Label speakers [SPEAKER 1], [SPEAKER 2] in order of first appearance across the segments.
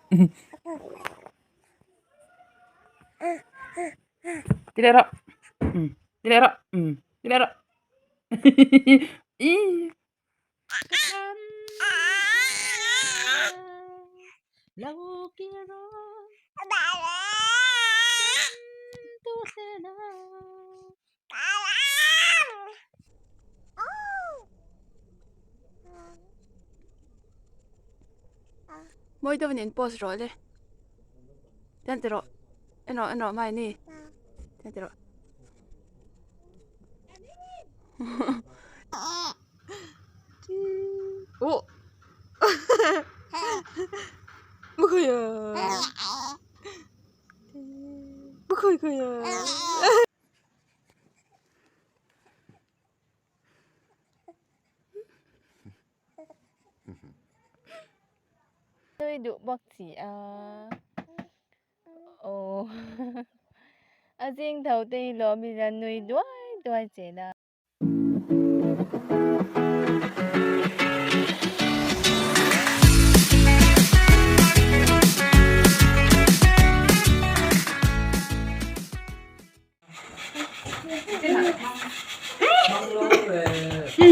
[SPEAKER 1] Ti leh rawh ti leh rawh ti leh rawh ih
[SPEAKER 2] Mawi deuhin in post rawh le tian ti rawh en rawh en rawh mahni tian ti rawh. Oh 不可以啊！不可以可以啊！Nui
[SPEAKER 3] duh bawk si a aw a zing tho te hi lawm ila nui duai duai chen a.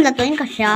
[SPEAKER 4] La tuin ka hria.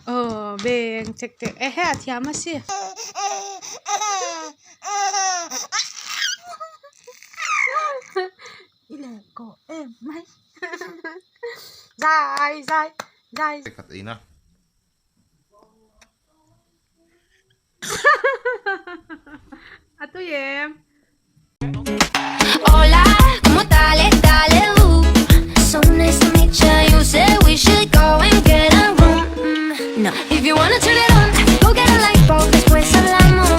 [SPEAKER 2] Aw beng chek tek ehe a thiam a si. I leh kawh em mai. Zai zai zai.
[SPEAKER 5] Khat eina.
[SPEAKER 2] A tui em.
[SPEAKER 6] Hola, ¿cómo tal? Dale, So nice to meet ya. You said we should go and get a room. Mm, No, if you wanna turn it on, go get a light bulb. Después hablamos.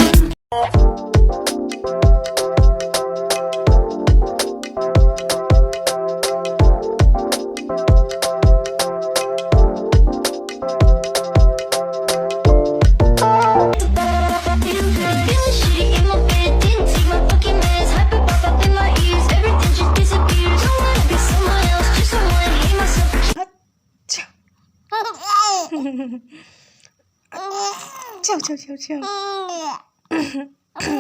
[SPEAKER 6] Feeling shitty in my bed, didn't take my fucking meds. Hyper pop up in my ears, everything just disappears. Don't wanna be someone else, just someone. Hate myself.
[SPEAKER 2] Chào chào chào chào.